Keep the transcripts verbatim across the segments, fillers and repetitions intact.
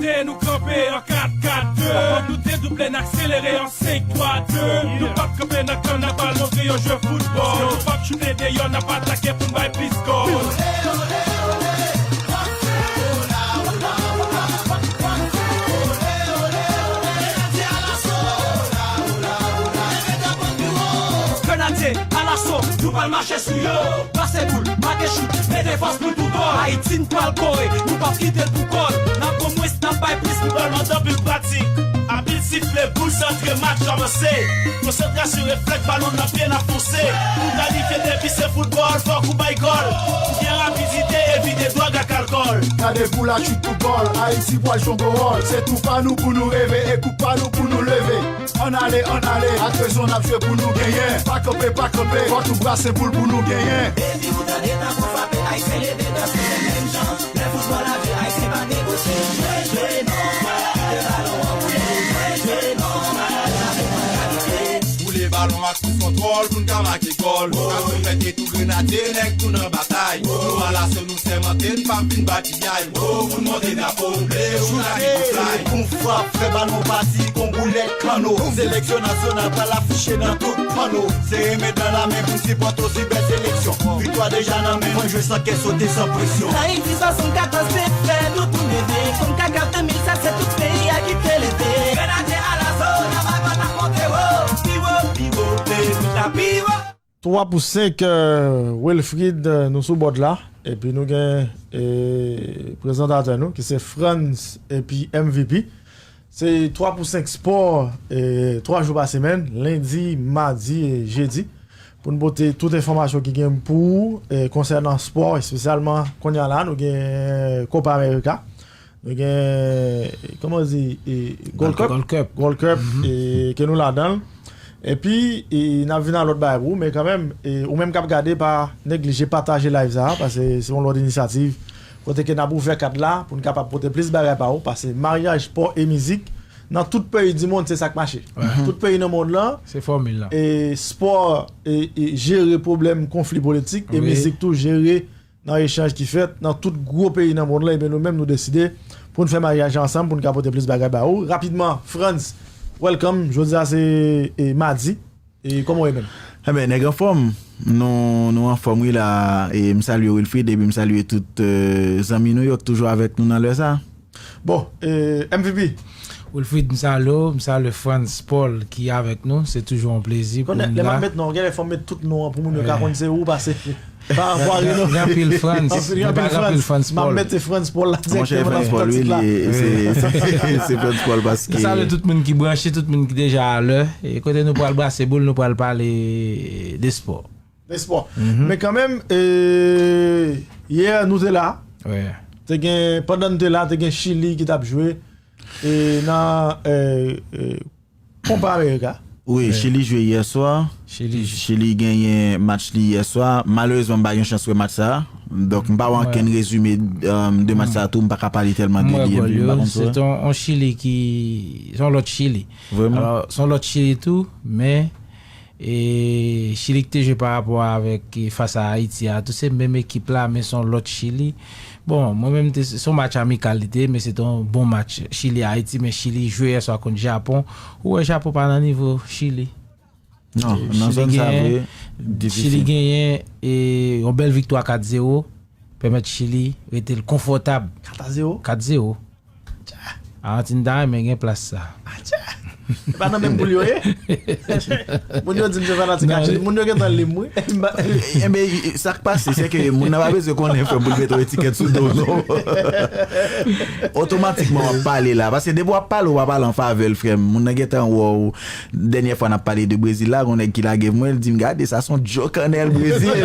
E nou kanpe an kat kat de. Fòk nou dedouble n akselere an senk twa de. Nou p ap kanpe nan kan n ap alonge yo jwe foutbòl. Nou p ap choute deyò, n ap atake pou n bay plis gòl. Grenadye alaso, nou pral mache sou yo. Pase boul, make chout, mete fòs pou n pou gòl. Ayiti n pral kore, nou p ap kite l pou kòl. N ap gon mwens, n ap bay plis pou gòl. Anpil pratik, abil sifle, boul santre, match kòmanse. Konsantrasyon, reflèks, balon nan pye, n ap fonse. Pou kalifye depi se foutbòl, fòk ou bay gòl. Ou gen rapidite, evite dwòg ak alkòl. Gade boul ak chout pou gòl, Ayiti pral jwe gwo wòl. Se tou pa nou pou nou reve, e koup pa nou pou nou leve. Ann ale, ann ale, ak rezon n ap jwe pou nou genyen. Pa kanpe, pa kanpe, fòk nou brase boul pou nou genyen. Depi ou tande tanbou frape, Ayisyen leve danse se menm jan. Lè foutbòl ap jwe, Ayisyen pa negosye. Jwe, jwe, non, kite balon an woule. Jwe, jwe, non, avèk kalite. Boule balon ak tout kontwòl pou n ka make gòl. Ak konfèti tou grenadye, nèg tou nan batay. Nou alaso nou sèmante, n p ap vin bat. Pou monte drapo ble, ou la vin pou fly. Bon frap, fè balon pati kon boulèt kanno. Seleksyon nasyonal pral afiche nan tout panno. Sere men dan lamen pou sipòte osi bèl seleksyon. Viktwa deja nan men, mwen jwe san kè sote, san presyon. Ayiti swasannkatorz te fè nou tou leve. Konnkatraf de mil sèt, se tout peyi a ki te leve. Grenadye alaso, nan bagòt ap monte wo. Pi wo, pi wo, peyi la pi wo. Twa pou senk, euh, Wilfrid, euh, nou sou bòd la. Epi nou gen, e, prezantatè nou, ki se Frantz epi M V P. Se twa pou senk spò, e, twa jou pa semèn, lendi, madi e jedi, pou n pote tout enfòmasyon ki gen pou ou, e, konsènan spò, espesyalman kounye a la, nou gen Copa America. Nou gen, kòman yo di, e, Gold Cup. Gold Cup. Gold Cup, e, ke nou ladan l. Epi, e, n ap vin a lòt bagay pou ou, men kanmenm, e, ou menm k ap gade, pa neglije pataje live sa a, paske se yon lòt inisyativ kote ke n ap ouvè kad la pou n kapab pote plis bagay ba ou, paske maryaj, spò e mizik, nan tout peyi di mond, se sa k mache. Tout peyi nan mond lan, se fòmil la. E spò, e, e jere pwoblèm konfli politik, e mizik tou jere nan echanj ki fèt nan tout gwo peyi nan mond lan, ebyen nou menm nou deside pou n fè maryaj la ansanm, pou n ka pote plis bagay ba ou. Rapidman, Frantz, welcome. Jodi a se, e, madi. E kòman w ye menm? Enben, nèg anfòm. Nou, nou anfòm wi la. E m salye Wilfrid, epi m salye tout, e, zanmi nou yo k toujou avèk nou nan lè sa. Bon, e, M V P. Wilfrid, m salye w, m salye Frantz Paul ki avèk nou. Se toujou yon plezi pou nou la. Lè m ap met non, genlè fò m met tout non an pou moun yo ka konn se ou pase. Pa rapò a non. Gen anpil Frantz, men pa gen anpil Frantz Paul. M ap mete Frantz Paul la direkteman nan ti la. Monchè, Frantz Paul, wi, li, se, se, se Frantz Paul paske. M salye tout moun ki branche, tout moun ki deja alè. E kote nou pral brase boul, nou pral pale de spò. Espwa. Men kanmenm, e, yè nou te la. Te gen, pandan n te la, te gen Chili ki t ap jwe, e, nan, e, e, Copa America. Wi, Chili jwe yè swa. Chili. Chili genyen match li yè swa. Malerezman, m pa gen chans wè match sa a. Donk, m pa wè ankenn rezime, e, de match sa a tou. M pa ka pale tèlman de li, epi m pa konn sa. Se yon, yon Chili ki, se yon lòt Chili. Vrèman. Alò, se yon lòt Chili tou, men E Chili ki te jwe pa rapò avèk, e, fas a Ayiti a, tou se menm ekip la, men se yon lòt Chili. Bon, mwen menm, te, se yon match amikal li te ye, men se te yon bon match Chili-Ayiti, men Chili jwe yè swa kont Japon. Ou wè Japon pa nan nivo Chili. Non, nan zòn sa vre, difisil. Chili genyen, e, yon bèl viktwa kat zewo, pèmèt Chili rete l konfòtab. Kat a zewo? Kat zewo. Ajantin ta renmen gen plas sa. Atcha! E pa nan menm poul yo ye? Moun yo di m se fanatik Ajantin. Moun yo gentan li m, wi. Enben, sa k pase, se ke moun nan pa bezwen konnen, frè m, pou l mete yon etikèt sou do w, non. Otomatikman, w ap pale la. Paske depi w ap pale, w pa pale an favè l, frè m. Moun nan gentan wè w. Dènyè fwa n ap pale de Brezil la, gon nèg ki lage mwen, l di m, "Gade, sa se yon djòk annèl Brezil."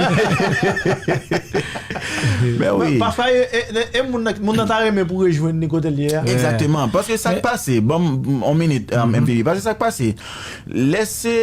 Men wi. Pafwa, e, e, e, e moun nan, moun nan ta renmen pou rejwenn li kote l ye a. Egzakteman. Paske sa k pase, ban m yon minit, e, M V P, paske sa k pase, lè se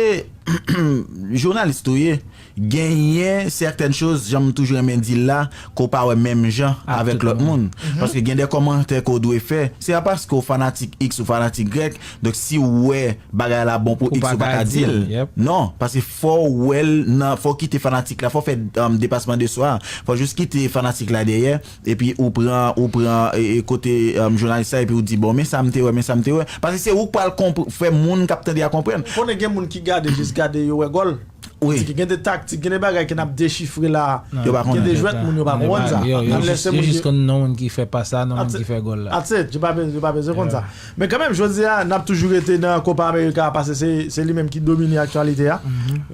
jounalis tou ye, genyen sètèn choz, jan m toujou renmen di l la, ke w pa wè menm jan avèk lòt moun. Paske gen de kòmantè ke w dwe fè. Se pa paske w fanatik X ou fanatik Y, donk si w wè bagay la bon pou X ou pa ka di l. Non, paske fò w wè l nan, fò w kite fanatik la, fò w fè um, depasman de swa. Fò w jis kite fanatik la dèyè, epi ou pran, ou pran e, e, kote um, jounalis la, epi ou di, bon, men sa m te wè, men sa m te wè. Paske se ou k pral konp- fè moun k ap tande a konprann. Ou konnen gen moun ki gade, jis gade, yo wè gòl. Wi. Gen de taktik, gen de bagay ke n ap dechifre la. Yo pa konnen. Gen de jwèt, moun yo pa konprann sa. Yo, yo jis konn non moun ki fè pas la, non moun ki fè gòl la. That's it. Yo pa bezwen, yo pa bezwen konn sa. Men kanmenm, jodi a, n ap toujou rete nan Copa America, paske se, se li menm ki domine aktyalite a.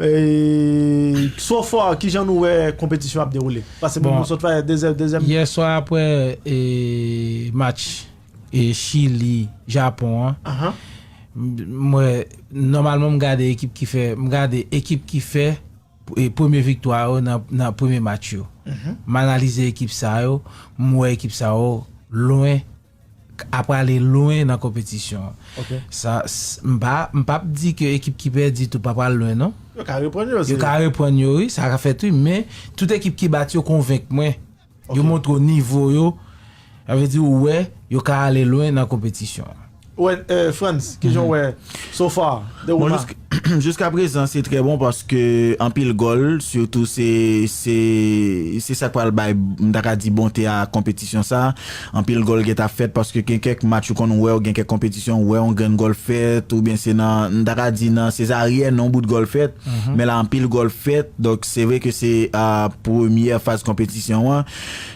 E, so far, kijan nou wè konpetisyon ap dewoule? Paske bon, nou sot fè dezyèm, dezyèm. Yè swa apre e, match e, Chili, Japon an, m wè, nòmalman, m gade ekip ki fè, m gade ekip ki fè e, premye viktwa yo nan, nan premye match yo. M analize ekip sa yo, m wè ekip sa yo lwen, ap prale lwen nan konpetisyon an. Sa, s- m pa, m p ap di ke ekip ki pèdi tou pa pral lwen, non. Yo ka reprann yo, Yo ka reprann yo, wi, sa ka fèt, wi, men tout ekip ki bat yo konvenk mwen. Yo montre w nivo yo, sa vle di ou wè, yo ka ale lwen nan konpetisyon an. Wè, eh, Frantz, kijan w wè so far, Bon, dewouman? Jisk- jiska prezan, se trè bon paske anpil gòl, sitou se, se, se sa k pral bay, m ta ka di, bonte a konpetisyon sa. Anpil gòl gentan fèt paske gen kèk match ou konn wè, ou gen kèk konpetisyon, ou wè yon grenn gòl fèt, oubyen se nan, m ta ka di nan sezaryèn, yon bout gòl fèt. Men la, anpil gòl fèt. Donk, se vre ke se a premyè faz konpetisyon an.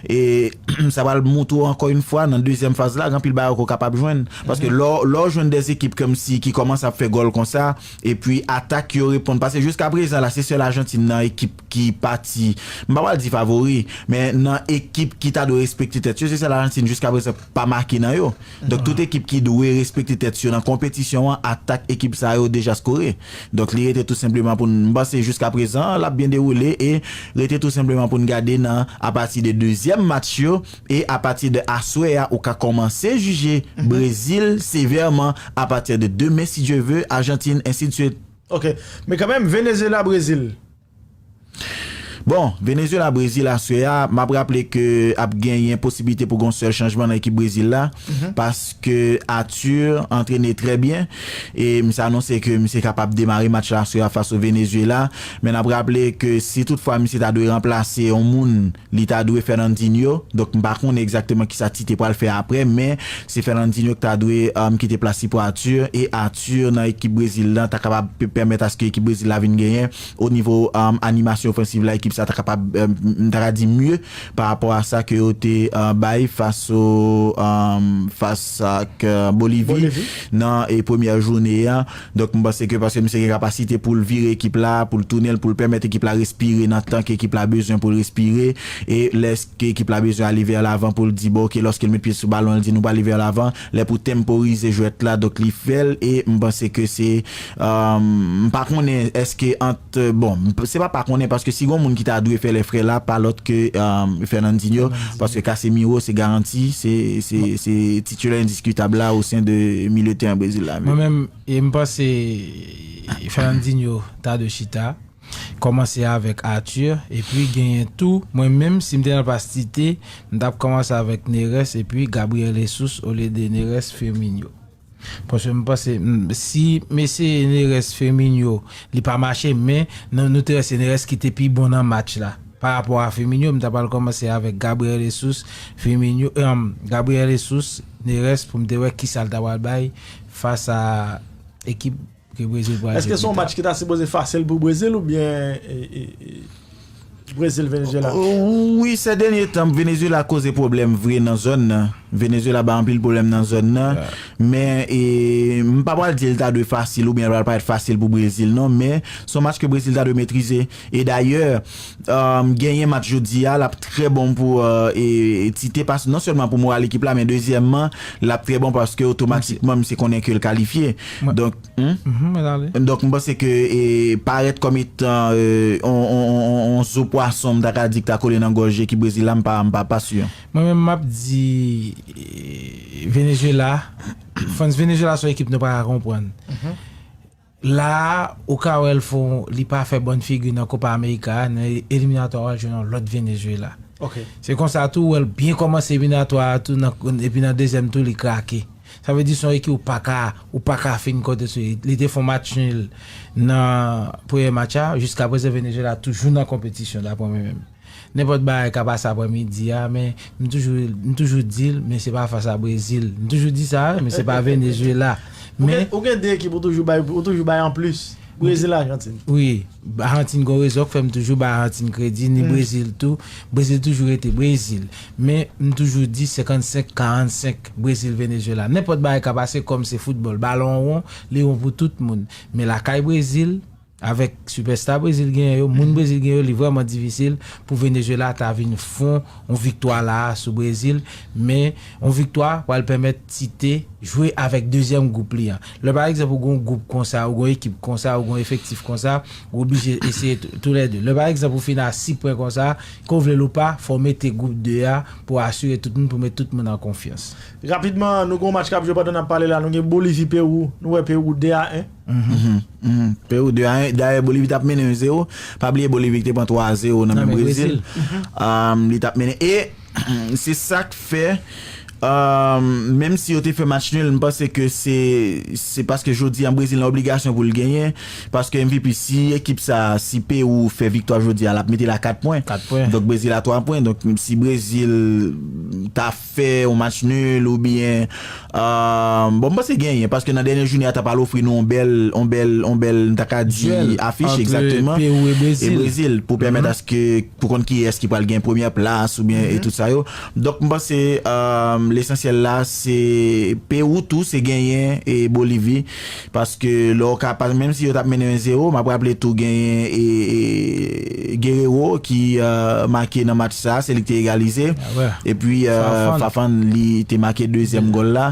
E sa pral montre w ankò yon fwa, nan dezyèm faz la, gen anpil bagay ke w kapab jwenn. Paske lè w- lè w jwenn de ekip kòmsi ki kòmanse ap fè gòl konsa, epi atak yo reponn. Paske jiska prezan la, se sèl Ajantin nan ekip ki pati, m pa pral di favori, men nan ekip ki ta dwe respekte tèt yo, se sèl Ajantin jiska prezan pa make nan yo. Donk, tout ekip ki dwe respekte tèt yo nan konpetisyon an, atak ekip sa yo deja skore. Donk, li rete tou senpleman pou n, m panse jiska prezan, l ap byen dewoule e rete tou senpleman pou n gade nan, apati de dezyèm match yo e apati de aswè a, ou ka kòmanse jije Brezil sevèman apati de demen, si Dye ve, Ajantin, ensidswit. Ok. Men kanmenm, Venezuela, Brezil. Bon, Venezuela, Brezil aswè a, m ap raple ke ap genyen posiblite pou gen yon sèl chanjman nan ekip Brezil la, paske Arthur antrene trè byen, e misye anonse ke misye kapab demare match la aswè a fas o Venezuela, men n ap raple ke si toutfwa misye ta dwe ranplase yon moun, li ta dwe Fernandinho, donk m pa konnen egzakteman kisa Tite pral fè apre, men se Fernandinho ki ta dwe um, kite plas li pou Arthur, e Arthur nan ekip Brezil la ta kapab pe- pèmèt aske ekip Brezil la vin genyen o nivo um, animasyon ofansiv la, ekip sa ta kapab, um, m ta ka di, mye pa rapò a sa ke yo te uh, bay fas o um, fas ak uh, Bolivi nan e premyè jounen an. Donk, m panse ke paske misye gen kapasite pou l vire ekip la, pou l tounen l, pou l pèmèt ekip la respire nan tan ke ekip la bezwen pou l respire, e lè ke ekip la bezwen ale vè lavan pou l di, bon, ok, lòske l met pye sou balon, l di, nou prale vè lavan, lè pou tenporize jwèt la, donk li fè l, e m panse ke se, um, m pa konnen èske ant, bon, m- se pa pa konnen, paske si gon moun ki ta dwe fè lè frè la, pa lòt ke um, Fernandinho, paske Casemiro se garanti, se, se, se titilè endiskitab la o sen de milye teren Brezil la. Mwen menm, e m panse Fernandinho ta dwe chita, kòmanse avèk Arthur, epi genyen tou, mwen menm, si m te nan plas Tite, m t ap kòmanse avèk Neres epi Gabriel Jesus olye de Neres, Firmino. Paske m panse, m- si mesye Neres, Firmino, li pa mache, men nou, nou te wè se Neres ki te pi bon nan match la. Pa rapò a Firmino, m ta pral kòmanse avèk Gabriel Jesus, Firmino, um, Gabriel Jesus, Neres, pou m te wè kisa l ta pral bay fas a ekip ke Brezil pral jwe pita. Èske se yon match ki ta sipoze fasil pou Brezil oubyen e, e, e, Brezil, Venezuela? Wi, sè dènye tan, Venezuela koze pwoblèm vre nan zòn nan. Venezuela bay anpil pwoblèm nan zòn nan. Men e, m pa pral di l ta dwe fasil oubyen l pral parèt fasil pou Brezil, non. Men se yon match ke Brezil ta dwe metrize. E dayè, um, genyen match jodi a, l ap trè bon pou uh, e, Tite, pas, non sèlman pou moral ekip la, men dezyèmman, l ap trè bon paske otomatikman, misye konnen ke l kalifye. Donk, Donk, m panse ke e, parèt kòm etan e, on, on, on, on, on zo pwason, m ta ka di, ki ta kole nan gòj ekip Brezil la, m pa, m pa, pa si. Mwen menm, m ap di e, Venezuela, fans Venezuela se yon ekip nou pa ka konprann. La a, ou ka wè l fè yon, li pa fè bòn figi nan Copa America a, nan eliminatwa a, w al jwenn yon lòt Venezuela. Se konsa tou, ou wè l byen kòmanse eliminatwa a tou, nan, epi nan dezyèm tou, li krake. Sa vle di se yon ekip ou pa ka, ou pa ka fin konte sou li. Li te fè yon match nil nan premye match la, jiskaprezan Venezuela toujou nan konpetisyon, daprè mwen menm. Nenpòt bagay ka pase aprè midi a, men m toujou, m toujou di l, men se pa fas a Brezil. M toujou di sa, men se pa Venezuela. Men Ou gen de ekip ou toujou bay, ou toujou bay anplis. Brezil, Ajantin. Wi, Ajantin gon rezon k fè m toujou bay Ajantin kredi, ni Brezil tou. Brezil toujou rete Brezil. Men m toujou di senkannsenk karannsenk Brezil Venezuela. Nenpòt bagay ka pase kòm se foutbòl. Balon an won, li won pou tout moun. Men lakay Brezil, avèk sipèsta Brezil genyen yo, moun Brezil genyen yo, li vrèman difisil pou Venezuela ta vin fon yon viktwa la a sou Brezil, men yon viktwa pral pèmèt Tite jwe avèk dezyèm gwoup li an. Lè pa egzanp ou gen yon gwoup konsa, ou gen yon ekip konsa, ou gen yon efektif konsa, ou oblije eseye toulède. Lè pa egzanp ou fin a sis pwen konsa, ke w vle l ou pa, fò w mete gwoup de a pou asire tout moun, pou met tout moun an konfyans. Rapidman, nou gen yon match k ap jwe pandan n ap pale la, nou gen Bolivi, Pewou, nou wè Pewou de a en. Pewou de a en. Dayè Bolivi t ap mennen en zewo. Pa bliye Bolivi ki te pran twa zewo nan men Brezil. Li t ap mennen. E se sa k fè, menm si yo te fè match nil, m panse ke se se paske jodi a Brezil nan obligasyon pou l genyen. Paske M V P, si ekip sa, si Pewou fè viktwa jodi a, l ap mete l a kat pwen. Donk Brezil a twa pwen. Donk si Brezil ta fè yon match nil oubyen, bon, m panse genyen, paske nan dènye jounen an, t ap al ofri nou yon bèl, yon bèl, yon bèl, m ta ka di, afich, egzakteman, e Brezil, pou pèmèt aske, pou konn kiyès ki pral gen premyè plas oubyen e tout sa yo. Donk m panse lesansyèl la se Pewou tou, se genyen e Bolivi. Paske lè w ka, menm si yo t ap mennen en zewo, m ap raple tou genyen e, e, Guerrero ki make nan match sa, se li ki te egalize. Epi Fafan, li te make dezyèm gòl la.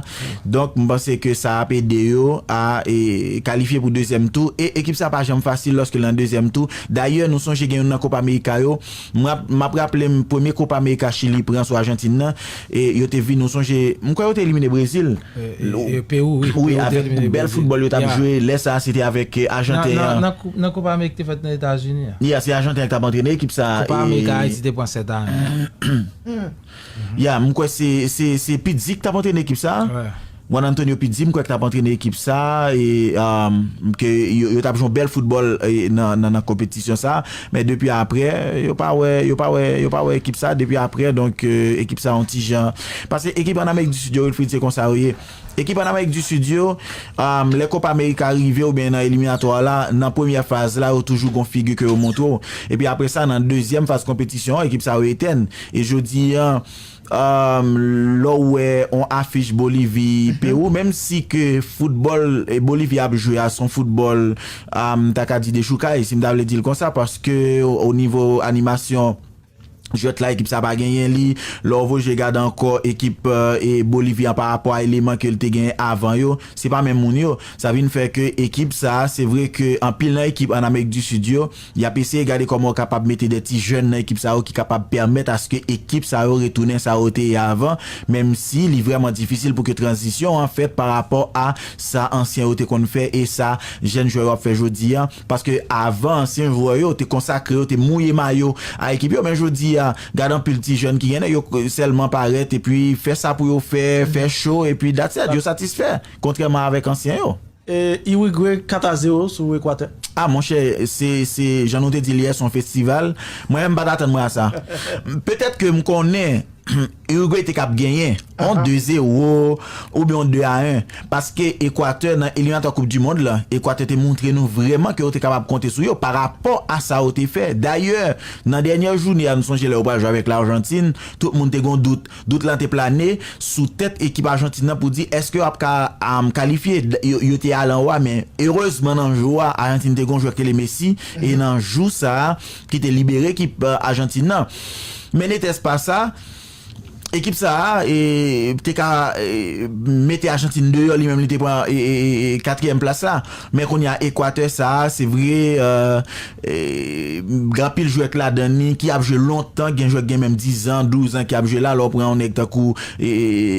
Donk m panse ke sa ap ede yo a e, kalifye pou dezyèm tou. E ekip sa pa janm fasil lòske l nan dezyèm tou. Dayè nou sonje gen youn nan Copa America yo. M ap, m ap raple m premye Copa America Chili pran sou Ajantin nan. E yo te vin, nou sonje, m kwè yo te elimine Brezil. Pewou, wi. Wi, avèk bèl foutbòl yo t ap jwe. Lè sa a, se te avèk Ajanten an. Nan Copa America ki te fèt nan Etazini an. Ya, se Ajanten an ki t ap antrene ekip sa a. Copa America, Ayiti te pran sèt a en. Ya, m kwè se, se, se Pizzi ki t ap antrene ekip sa a. Juan Antonio Pizzi, m kwè ki t ap antrene ekip sa a. E ke yo, yo t ap jwe yon bèl foutbòl nan, nan, nan konpetisyon sa a. Men depi aprè, yo pa wè, yo pa wè, yo pa wè ekip sa a depi aprè. Donk ekip sa a yon ti jan. Paske ekip ann Amerik di Sid yo, Wilfried, se konsa yo ye. Ekip ann Amerik di Sid yo, lè Copa America rive oubyen nan eliminatwa la, nan premyè faz la, yo toujou gon figi ke yo montre w. Epi apre sa, nan dezyèm faz konpetisyon an, ekip sa yo etèn. E jodi a, lè w wè yon afich Bolivi, Pewou, menm si ke foutbòl Bolivi ap jwe a, se yon foutbòl, m ta ka di dechoukay, si m ta vle di l konsa, paske o nivo animasyon, jwèt la, ekip sa pa genyen li. Lè w voye gade ankò ekip e, Bolivi an parapò a eleman ke l te genyen avan yo, se pa menm moun yo. Sa vin fè ke ekip sa, se vre ke anpil nan ekip ann Amerik di Sid yo, y ap eseye gade kòman yo kapab mete de ti jèn nan ekip sa yo ki kapab pèmèt aske ekip sa yo retounen sa yo te ye avan, menm si li vrèman difisil pou ke tranzisyon an fèt parapò a sa ansyen yo te konn fè e sa jèn jwè yo ap fè jodi a. Paske avan, ansyen jwè yo te konsakre yo, te mouye mayo a ekip yo. Men jodi a, gade anpil ti jèn ki gen, yo sèlman parèt epi fè sa pou yo fè, fè cho, epi that's it, yo satisfè, kontrèman avèk ansyen yo. Irigwe kat a zewo sou Ekwatè. A monchè, se, se jan nou te di l yè, se yon festival. Mwen menm m pa t atann mwen a sa. Petèt ke m konnen Irigwe te kab genyen yon de zewo oubyen yon de a en. Paske Ekwatè nan eliminatwa Koup di Mond la, Ekwatè te montre nou vrèman ke yo te kapab konte sou yo parapò a sa yo te fè. Dayè, nan dènye jounen an, nou sonje lè yo pral jwe avèk Lajantin, tout moun te gon dout. Dout lan te plane sou tèt ekip Ajantin nan pou di èske yo ap ka kalifye. Yo, yo te ale anwo a, men erezman nan jou a, Ajantin te gon jwè k rele Messi, e nan jou sa a, ki te libere ekip Ajantin nan. Men netès pa sa, ekip sa a e, te ka e, mete Ajantin deyò, li menm li te pran e, e, e, e, katriyèm plas la. Men kounye a Ekwatè sa a, se vre, e, e, gen anpil jwè k ladan li ki ap jwe lontan, gen jwè k gen menm diz an, douz an ki ap jwe la. Lè w pran yon nèg tankou e, e,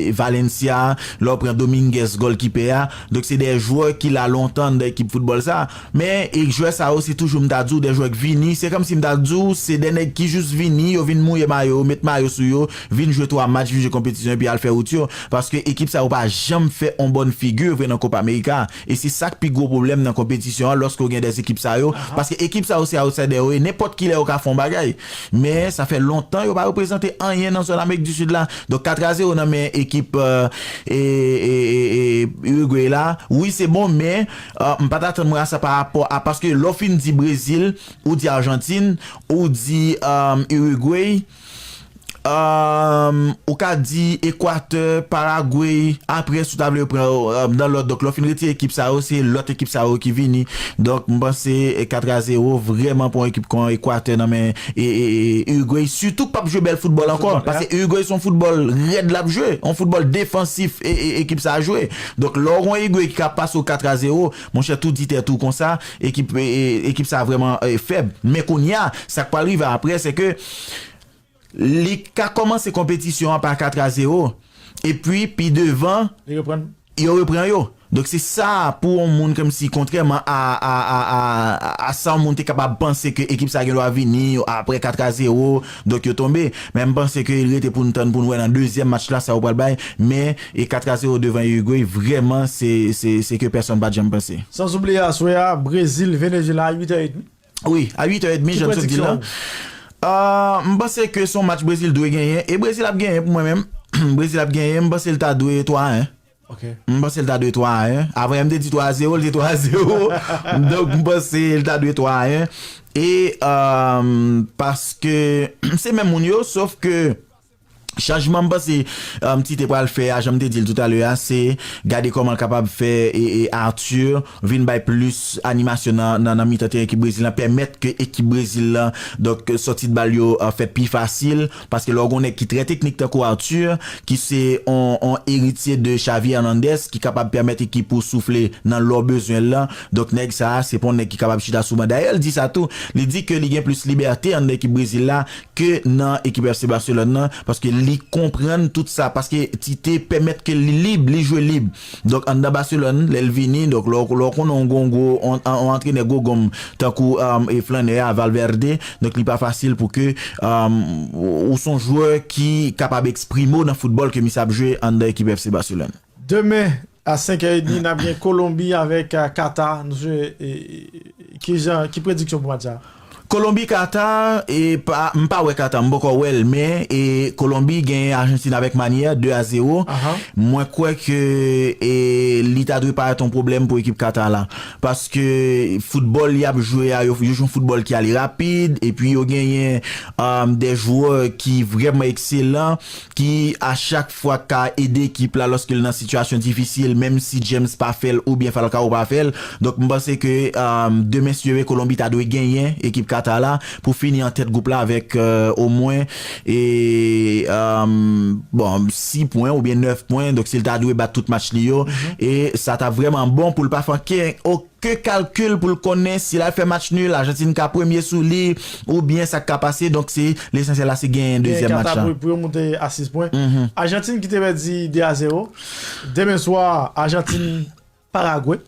e, Valencia, lè w pran Dominguez, gòlkipè a. Donk, se de jwè ki la lontan nan ekip foutbòl sa a. Men, e jwè sa yo, se toujou m ta di w, de jwè k vini. Se kòmsi m ta di w, se de nèg ki jis vini, yo vin mouye mayo yo, met mayo sou yo, vin jwe twa match, vin jwe konpetisyon, epi al fè wout yo. Paske ekip sa yo pa janm fè on bòn figi vre nan Copa America. E se sa k pi gwo pwoblèm nan konpetisyon an, lòske w gen de ekip sa yo. Paske ekip sa yo, se outsider yo ye. Nenpòt kilè yo ka fè on bagay. Men, sa fè lontan yo pa reprezante anyen nan zòn Amerik di Sid la. Donk, kat a zewo nan men ekip e, e, e, e, e, Uruguay la. Wi, se bon, men e, m pa t atann mwen a sa pa rapò a, paske lè w fin di Brezil, ou di Ajantin, ou di e, Uruguay, e, ou ka di Ekwatè, Paragwe, apre, si w ta vle yo pran e, nan lòd. Donk, lè w fin retire ekip sa yo, se lòt ekip sa yo ki vini. Donk, m panse e, kat a zewo vrèman pou yon ekip kon Ekwatè nan men e, e, e, Uruguay, sitou k p ap jwe bèl foutbòl ankò. Paske Uruguay se yon foutbòl rèd l ap jwe, yon foutbòl defansif e, e, ekip sa a jwe. Donk, lè w gen yon Uruguay ki ka pase w kat a zewo, monchè, tou di tèt ou konsa, ekip, e, e, ekip sa a vrèman e, fèb. Men kounye a, sa k pral rive apre, se ke li ka kòmanse konpetisyon an pa kat a zewo, epi pi devan, yo reprann yo. Donk, se sa pou yon moun kòmsi, kontrèman a, a, a, a, a sa yon moun te kapab panse ke ekip sa gen dwa vini apre kat a zewo, donk yo tonbe. Men m panse ke li rete pou n tann pou n wè nan dezyèm match la sa yo pral bay. Men, e kat a zewo devan Uruguay, vrèman, se, se, se ke pèsonn pa t janm panse. San oubliye aswè a, Brezil, Venezuela, a uit è edmi. Wi, a uit è edmi, jan m sot di l lan. Ah, m panse ke se yon match Brezil dwe genyen. E Brezil ap genyen pou mwen menm. Brezil ap genyen, m panse l ta dwe twa a en. M panse l ta dwe twa a en. Avan yè m te di twa a zewo, l te twa a zewo. Donk, m panse l ta dwe twa a en. E, um, paske se menm moun yo, sof ke chanjman m panse, um, Tite pral fè a, jan m te di l toutalè a, se gade kòman l kapab fè e, e Arthur vin bay plis animasyon nan, nan, nan mitan teren ekip Brezil lan, pèmèt ke ekip Brezil lan, donk, sòti de bal yo, uh, fèt pi fasil, paske lè w gen yon nèg ki trè teknik tankou Arthur, ki se on, on eritye de Xavi Hernandez, ki kapab pèmèt ekip ou soufle nan lè w bezwen l lan. Donk, nèg sa a, se pa yon nèg ki kapab chita sou ban. Dayè, l di sa tou. Li di ke li gen plis libète anndan ekip Brezil la ke nan ekip F C Barcelone nan, paske li konprann tout sa, paske Tite pèmèt ke li lib, li jwe lib. Donk, anndan Barcelone, lè l vini, donk, lè w, lè w konnen yon gwo, gwo, on, on antrenè gwo gonm, tankou, um, e flannè a, Valverde, donk, li pa fasil pou ke, um, ou, ou se yon jwè ki kapab eksprime w nan foutbòl ke misye ap jwe anndan ekip F C Barcelone. Demen, a senk è edmi, n ap gen Kolonbi avèk, uh, Kata. Nou se, e, e, ki jan, ki prediksyon pou match sa? Kolonbi, Kata, e pa, m pa wè Kata, m poko wè l, men, e, Kolonbi genyen Ajantin avèk manyè, de a zewo. Mwen kwè ke, e, li ta dwe parèt yon pwoblèm pou ekip Kata la. Paske foutbòl y ap jwe a, yo, yo jwe yon foutbòl ki ale rapid, epi yo genyen, um, de jwè ki vrèman ekselan, ki a chak fwa ka ede ekip la lòske l nan sitiyasyon difisil, menm si James pa fè l oubyen Falcao pa fè l. Donk, m panse ke, um, demen, si Dye vle, Kolonbi ta dwe genyen ekip Kata la pou fini an tèt gwoup la avèk, euh, omwen, e, um, bon, sis pwen oubyen nèf pwen. Donk, si l ta dwe bat tout match li yo, e sa ta vrèman bon pou l pa fè ankenn ke kalkil pou l konnen si l al fè match nil, Ajantin ka premye sou li, oubyen sa k ka pase. Donk, se lesansyèl la, se genyen dezyèm match la. Pou, pou yo moute a sis pwen. Ajantin ki te pèdi de a zewo. Demen swa, Ajantin, Paragwe.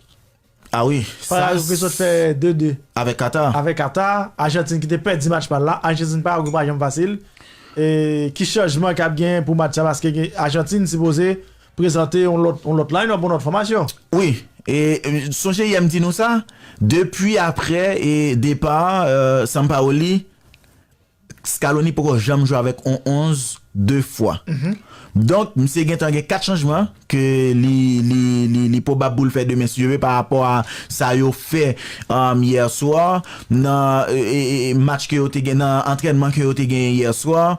Ah wi, Paragwe ki sot fè de de avèk Katar. Avèk Katar. Ajantin ki te pèdi match pa l la. Ajantin, Paragwe pa janm fasil. E ki chanjman k ap genyen pou match sa? Paske gen, Ajantin sipoze prezante yon lòt, yon lòt line-up, yon lòt fòmasyon. Wi, e, e, sonje yè m di nou sa, depi aprè e depa, e, Sampaoli, Scaloni poko janm jwe avèk on onz de fwa. Donk, misye gentan gen kat chanjman ke li, li, li, li pwobab pou l fè demen si Dye vle pa rapò a sa yo fè um, yè swa nan e, e, e, match ke yo te gen nan antrènman ke yo te genyen yè swa.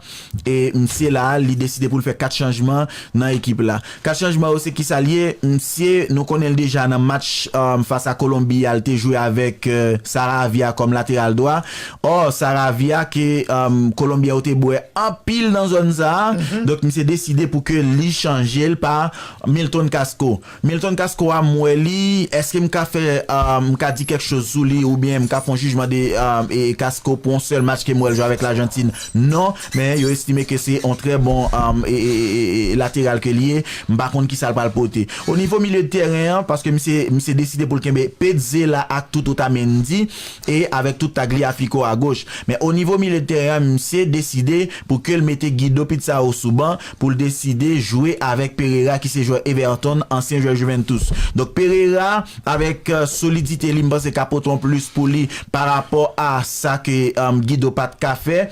E misye la, li deside pou l fè kat chanjman nan ekip la. Kat chanjman yo se kisa l ye? Misye, nou konnen l deja nan match um, fas a Kolonbi a, l te jwe avèk uh, Saravia kòm lateral dwa. Ò, Saravia ke um, Kolonbyen yo te bwè anpil nan zòn sa a. Donk, misye deside pou ke li chanje l pa Milton Casco. Milton Casco a, m wè li, èske m ka fè, uh, m ka di kèk choz sou li oubyen m ka fè yon jijman de uh, e Casco pou yon sèl match ke m wè l jwe avèk Lajantin? Non, men yo estime ke se yon trè bon um, e, e, e, e, lateral ke li ye. M pa konn kisa l pral pote. O nivo milye de tèren an, paske misye, misye deside pou l kenbe Petzela ak tout Otamendi e avèk tout Tagliafico a goch. Men o nivo milye de tèren an, misye deside pou ke l mete Guido Pizarro sou ban, pou l deside jwe avèk Pereira ki se jwè Everton, ansyen jwè Juventus. Donk Pereira, avèk uh, solidite li, m panse ka pote yon plis pou li pa rapò a sa ke um, Guido pa t ka fè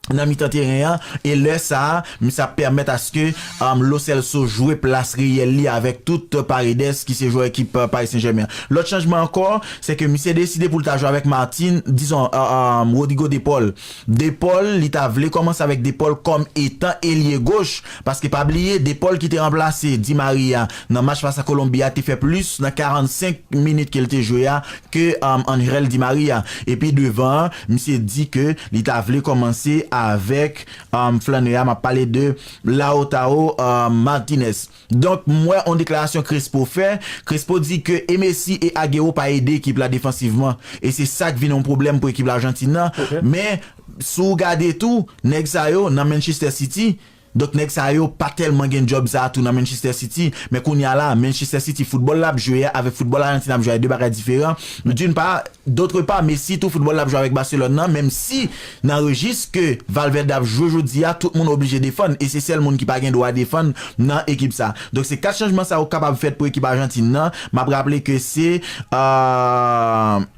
nan mitan teren an, e lè sa a, misye ap pèmèt aske um, Lo Celso jwe plas reyèl li avèk tout Paredes ki se jwè ekip uh, Paris Saint-Germain. Lòt chanjman ankò, se ke misye deside pou l ta jwe avèk Martin, dizon, uh, um, Rodrigo De Paul. De Paul, li ta vle kòmanse avèk De Paul kòm etan elye goch, paske pa bliye, De Paul ki te ranplase Di Maria nan match fas a Kolonbi a, te fè plis nan karannsenk minit ke l te jwe a ke um, Angel Di Maria. Epi devan an, misye di ke li ta vle kòmanse avèk um, flannè a, m ap pale de Lautaro um, Martinez. Donk, m wè yon deklarasyon Crespo fè. Crespo di ke e Messi e Agüero pa ede ekip la defansivman. E se sa k vin yon pwoblèm pou ekip Lajantin nan. Men, si w gade tou, nèg sa yo nan Manchester City, Donk, nèg sa yo pa tèlman gen djòb sa a tou nan Manchester City. Men kounye a la, Manchester City, foutbòl l ap jwe a avèk foutbòl Ajantin ap jwe a, de bagay diferan. D'une part, d'autre part, Messi tou, foutbòl l ap jwe avèk Barcelone nan, menm si nan rejis ke Valverde ap jwe jodi a, tout moun oblije defann, e se sèl moun ki pa gen dwa defann nan ekip sa. Donk, se kat chanjman sa yo kapab fèt pou ekip Ajantin nan. M ap raple ke se, euh,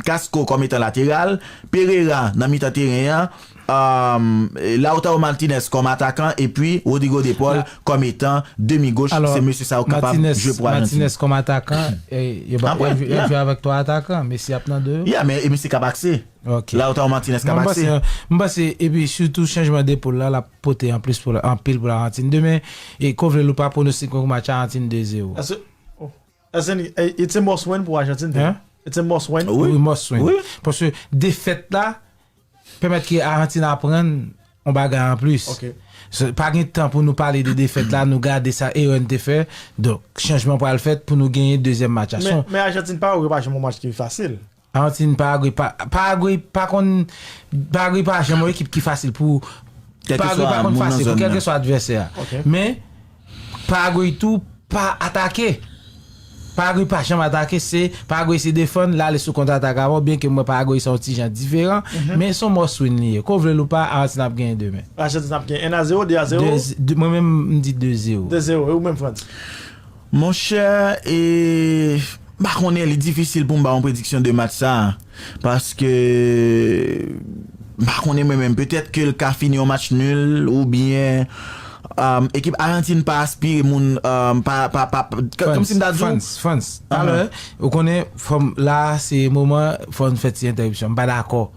Casco kòm etan lateral, Pereira nan mitan teren an, um, Lautaro Martinez kòm atakan, epi Rodrigo De Paul kòm etan demi goch. Se mesye sa yo kapab jwe pou Ajantin. Martinez kòm atakan, yo ap jwe avèk twa atakan, Messi ap nan de yo. Yeah, men e Messi k ap akse. Lautaro Martinez k ap akse. M panse, epi sitou chanjman De Paul la, l ap pote anplis pou anpil pou Lajantin demen. E kovle loupa pwonostik pou match Ajantin de zewo. As in, eh, it's a must win pou Ajantin tou. Hein? It's a must win. Wi, must win. Wi. Paske defèt la pèmèt ke Ajantin aprann yon bagay anplis. Ok. So, pa gen tan pou nou pale de defèt la, nou gade sa Aaron te fè. Donk, chanjman pral fèt pou nou genyen dezyèm match la. Men, men Ajantin pa wè pa janm yon match ki fasil. Ajantin, Paragwe pa, Paragwe pa konn, Paragwe pa janm yon ekip ki fasil pou, Paragwe pa konn fasil pou kèlkeswa advèsè a. Men, Paragwe tou pa atake. Paragwe pa janm atake, se Paragwe se defann, l ale sou kontratak avè w, byenke m wè Paragwe se yon ti jan diferan, men se yon must win li ye. Ke w vle l ou pa, Ajantin ap genyen demen. Ajantin ap genyen un à zéro, deux à zéro. Mwen menm, m di de zewo. De zewo, e ou menm, Frantz? Monchè, e, m pa konnen, li difisil pou m ba yon prediksyon de match sa a. Paske, m pa konnen mwen menm, petèt ke l ka fini yon match nil, oubyen, um, ekip Ajantin pa enspire moun, um, pa, pa, pa, pa, kòmsi m ta di w. Frantz, Frantz, talè, ou konnen, fò m, la, se moman, fò n fè ti entèripsyon. M pa dakò.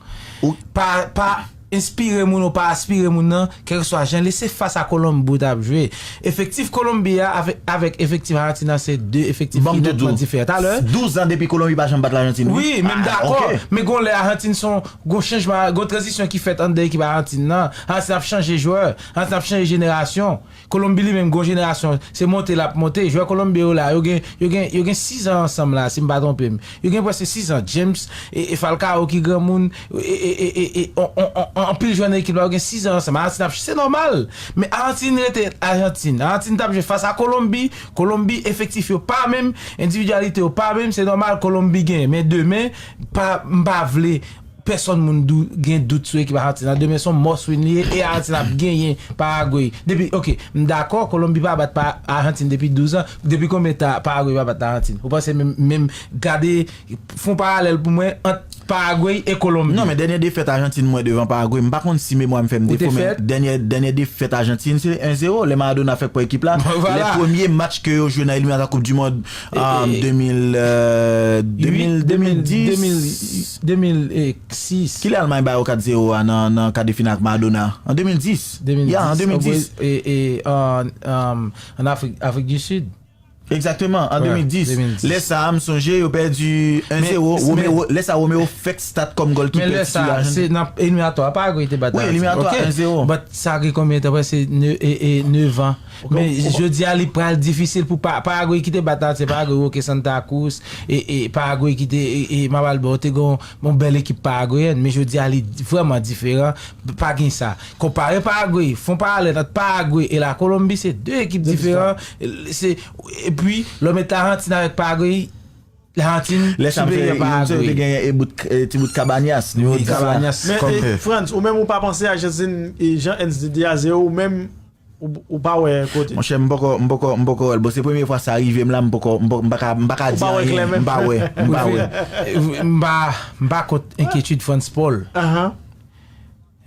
Pa, pa enspire moun ou pa enspire moun nan, kèlkeswa jan li, se fas a Kolonbi w t ap jwe. Efektif Kolonbi a avèk, avèk efektif Ajantin nan, se de efektif ki nètman diferan. Talè. Douz an depi Kolonbi pa janm bat Lajantin, wi. Wi, men m dakò. Men gon lè Ajantin se yon gwo chanjman, gwo tranzisyon ki fèt anndan ekip Ajantin nan. Ajantin ap chanje jwè, Ajantin ap chanje jenerasyon. Kolonbi li menm, gon jenerasyon, se monte l ap monte. Jwè Kolonbi yo la, yo gen, yo gen, yo gen sizan ansanm la, si m pa twonpe m. Yo gen prèske sizan. James, e, e Falcao ki granmoun, e, e, e, e, e, on, on, on, on, anpil jwè nan ekip la, yo gen sizan ansanm. Ajantin ap, se nòmal. Men Ajantin rete Ajantin. Ajantin t ap jwe fas a Kolonbi. Kolonbi, efektif yo pa menm, endividyalite yo pa menm, se nòmal Kolonbi genyen. Men demen, pa, m pa vle pèsòn moun dou, gen dout sou ekip Ajantin nan. Demen se yon must win li ye e Ajantin ap genyen Paragwe. Depi, ok, m dakò, Kolonbi pa bat pa Ajantin depi douz an. Depi konbyen tan Paragwe pa bat Ajantin? Ou panse menm, menm gade, fè yon paralèl pou mwen ant Paragwe e Kolonbi. Non, men dènye defèt Ajantin m wè devan Paragwe, m pa konn si memwa m fè m defo, men dènye, dènye defèt Ajantin se en zewo, lè Maradona fèk pran ekip la. Lè premye match ke yo jwe nan eliminatwa Koup di Mond, um, de mil, euh, de mil, de mil dis. De mil sis. Kilè Almay ba yo kat zewo a nan, nan kad de final ak Maradona? An de mil dis. Ya, an de mil dis. E, e, an, an, an Afrik, Afrik di Sid. Egzakteman, an de mil dis. Lè sa a, m sonje yo pèdi en zewo. Romero, lè sa a, Romero fèk stat kòm gòlkipè titila. Men lè sa a, se nan eliminatwa, Paragwe te bat Ayiti. Wi, eliminatwa, en zewo. But sa gen konbyen tan? Prèske ne-, e, e, nèf an. Men jodi a, li pral difisil pou Pa-, Paragwe ki te bat Ayiti, Paragwe Roque Santa Cruz, e, e Paragwe ki te, e, e m ap al ba w, te gen yon, yon bèl ekip paragweyèn, men jodi a, li vrèman diferan. Pa gen sa. Konpare Paragwe, fè yon paralèl ant Paragwe e la Kolonbi, se de ekip diferan. Se, epi, lè w met Lajantin avèk Paragwe, Lajantin siperyè Paragwe. Lè sa m te genyen e bout, e, ti bout Cabañas, nimewo dis la. Cabañas. Men, e, Frantz, ou menm ou pa panse Ajantin, e, jan Ernst di a, se ou menm, ou, ou pa wè kote. Monchè, m poko, m poko, m poko wè l. Bon, se premye fwa sa rive m la, m poko, m poko, m pa ka, m pa ka di anyen, m pa wè, m pa wè. M pa, m pa kont enkyetid Frantz Paul.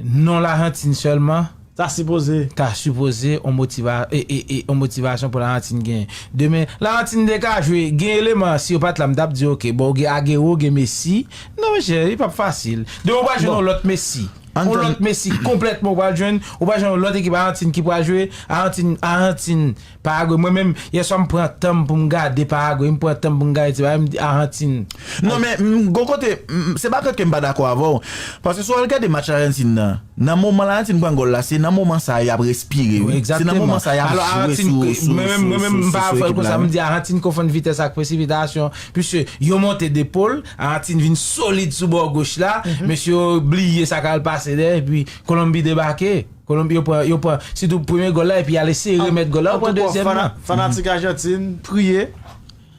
Non Lajantin sèlman ta sipoze, ta sipoze on motiva-, e, e, e, on motivasyon pou Lajantin genyen. Demen, Lajantin te ka jwe, gen eleman, si yo pa t la, m t ap di, ok, bon, gen Agüero, gen Messi. Non, monchè, li p ap fasil. Demen, ou pral jwenn on lòt Messi. On lòt Messi, konplètman, ou pral jwenn, ou pral jwenn on lòt ekip Ajantin ki pral jwe, Ajantin, Ajantin, Paragwe, mwen menm, yèswa m pran tan m pou m gade Paragwe, m pran tan m pou m gade ti bagay, m di Ajantin. Non, men, m, gon kote, m, se pa ke m pa dakò avè w. Paske si w al gade match Ajantin nan, nan moman Lajantin pran gòl la, se nan moman sa a y ap respire, wi. Se nan moman sa a y ap jwe sou, sou, sou, sou, sou ekip la, wi. Mwen menm, m pa fè l konsa, m di Ajantin konfonn vitès ak presipitasyon, piske yo monte depòl, Ajantin vin solid sou bò goch la, mesye yo bliye sa k al pase dèyè, epi Kolonbi debake. Kolonbi, yo pran, yo pran, sitou premye gòl la, epi y al eseye remèt gòl la, yo pran dezyèm nan. Antouka, fana-, fanatik Ajantin, priye.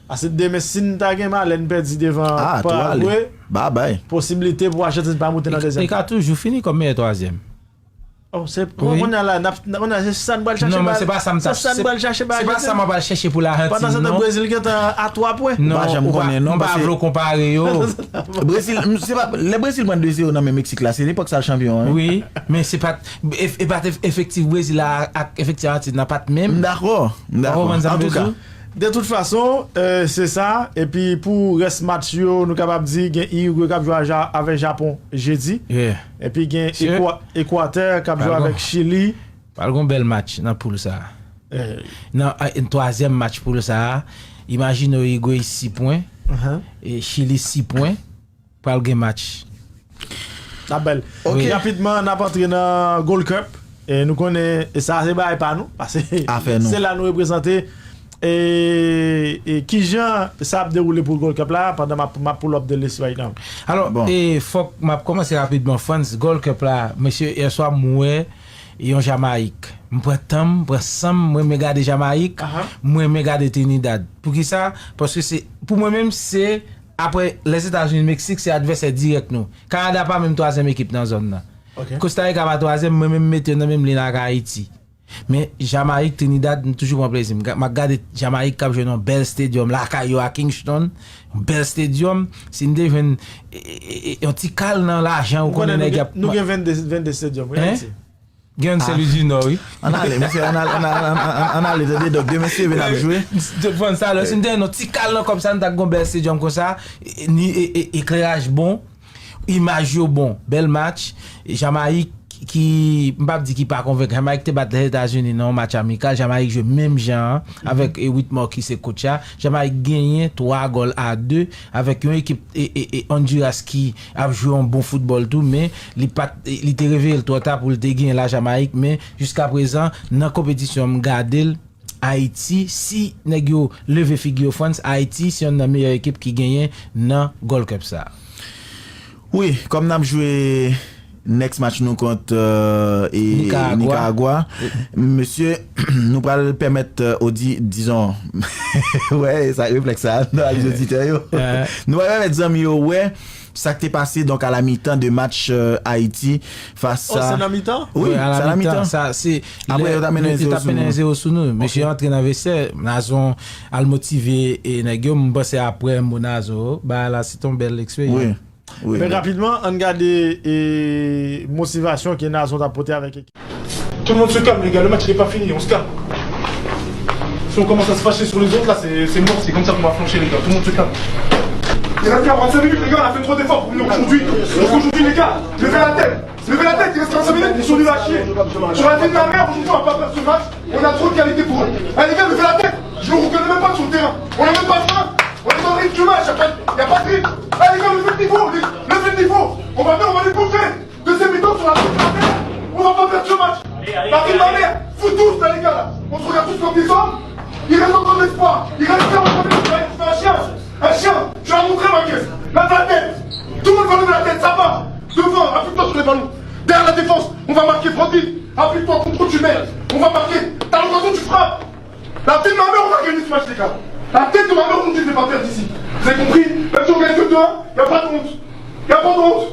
Paske demen, si n ta gen malè, n pèdi devan Paragwe, posiblite pou Ajantin pa moute nan dezyèm tan. E ka toujou fini kòm meyè twazyèm. Oh, se, kounye a la, n ap, kounye a, se sa n pral chache. Non, men se pa sa m t ap, se pa sa m ap al chèche pou Lajantin, non. Pandan se tan, Brezil gentan a twa pwen. Non, ou pa janm konnen, non, m pa vle w konpare yo. Brezil, m, se pa, lè Brezil pran de zewo nan men Meksik la, se epòk sa l chanpyon an, wi. Wi, men se pa t, e, e pa t ef-, efektif Brezil la ak efektif Ajantin nan pa t menm. M dakò, m dakò. Ou konprann sa m vle di w? Antouka, de tout fason, euh, se sa. Epi pou rès match yo, nou kapab di gen Irigwe k ap jwe a Ja-, avèk Japon jedi. Epi gen Ekwa-, Ekwatè k ap jwe avèk Chili. Pral gon bèl match nan poul sa a. Nan, a, twazyèm match poul sa a, imajine w Irigwe sis pwen, e Chili sis pwen, pral gen match. N ap bèl. Ok. Rapidman, n ap antre nan Gold Cup. E nou konnen, e sa se bagay pa nou, paske se la nou reprezante. E, e kijan sa ap dewoule pou Gold Cup la, pandan m ap, m ap pull up the list right now? Alò, e fòk m ap kòmanse rapidman, Frantz, Gold Cup la, mesye, yèswa m wè yon Jamayik. M pran tan m, m pran san m, mwen renmen gade Jamayik, mwen renmen gade Trinidad. Poukisa? Paske se, pou mwen menm, se, apre Lèzetazini, Meksik, se advèsè dirèk nou. Kanada pa menm twazyèm ekip nan zòn nan. Kosta Rika pa twazyèm, mwen menm mete yo nan menm liy ak Ayiti. Men Jamayik, Trinidad, m toujou pran plezi. M ga-, m ap gade Jamayik k ap jwe nan yon bèl stadium, lakay yo a Kingston, yon bèl stadium. Si n te jwenn, e, e, e, yon ti kal nan lajan, ou konnen nèg y ap. Nou gen vennde, vennde stadium, wi, Ayiti. Gen youn Sen Lwi di Nò, wi. Ann ale, mesye, ann ale, ann ale, ann ale, ann ale, tande, donk, demen si Dye vle n ap jwe. Te pran sa, lè, si n te jwenn yon ti kal nan kòb sa, n t ap gen yon bèl stadium konsa, e, ni, e, e, ekleraj bon. Imaj yo bon, bèl match. Jamayik ki, m p ap di ki pa konvenk, Jamayik te bat Lèzetazini nan yon match amikal. Jamayik jwe menm jan an avèk, e, Whitmer ki se coach la. Jamayik genyen twa gòl a de avèk yon ekip, e, e, e, Honduras ki ap jwe yon bon foutbòl tou, men li pa t, li te reveye l twò ta pou l te genyen Lajamayik, men jiskaprezan, nan konpetisyon, m gade l, Ayiti, si nèg yo leve figi yo, Frantz, Ayiti se yonn nan meyè ekip ki genyen nan Gold Cup sa a. Wi, kòm n ap jwe Next match nou kont euh, e Nicaragua. Nicaragua. Mesye, nou pral pèmèt euh, odi, dizon, wè, sa reflèks sa, nan oditè yo. Nou pral pèmèt zanmi yo wè sa k te pase donk a la mitan de match euh, Ayiti fas a. Oh, se nan mitan? Wi, se a la mitan. Sa, se, apre, yo t ap mennen zero sou nou. Yo te ap mennen zero sou nou. Mesye antre nan vestè, Nazon al motive e nèg yo, m panse apre mo Nazon, ba la se ton bèl eksperyans. Wi. Wi. Men rapidman, ann gade e, motivasyon ke Nazon t ap pote avèk ekip. Tout le monde se calme, les gars. Le match n'est pas fini. On se calme. Si on commence à se fâcher sur les autres, là, c'est c'est mort. C'est comme ça qu'on va flancher, les gars. Tout le monde se calme. Il reste quarante-cinq minutes, les gars. On a fait trop d'efforts pour venir aujourd'hui. Donc aujourd'hui, les gars, levez la tête. Levez la tête, il reste quarante-cinq minutes. Ils sont nuls à chier. Sur la vie de ma mère, aujourd'hui, on va pas perdre ce match. On a trop de qualité pour eux. Allez, les gars, levez la tête. Je ne vous reconnais même pas sur le terrain. On n'a même pas faim. On est dans le rythme du match. Il n'y a, pas- y a pas de rythme. Allez, les gars, levez le niveau. Levez le niveau. On va venir, on va les bouffer. Deuxième mi-temps, sur la tête de ma mère. On va pas perdre ce match. La vie de ma mère. Vous tous, là, les gars, là. On se regarde tous comme des hommes. Il reste encore de l'espoir. Il reste encore de l'espoir. Il faut un chien. Un chien. Tu as montré ma caisse. Lève la tête. Tout le monde va lever la tête. Ça va. Devant, appuie-toi sur les ballons. Derrière la défense, on va marquer. Francky, appuie-toi contre tu mets. On va marquer. T'as l'occasion, tu frappes. La tête de ma mère, on va gagner ce match, les gars. La tête de ma mère, on ne devait pas perdre ici. Vous avez compris? Même si on gagne que deux un, y a pas de honte. Y a pas de honte.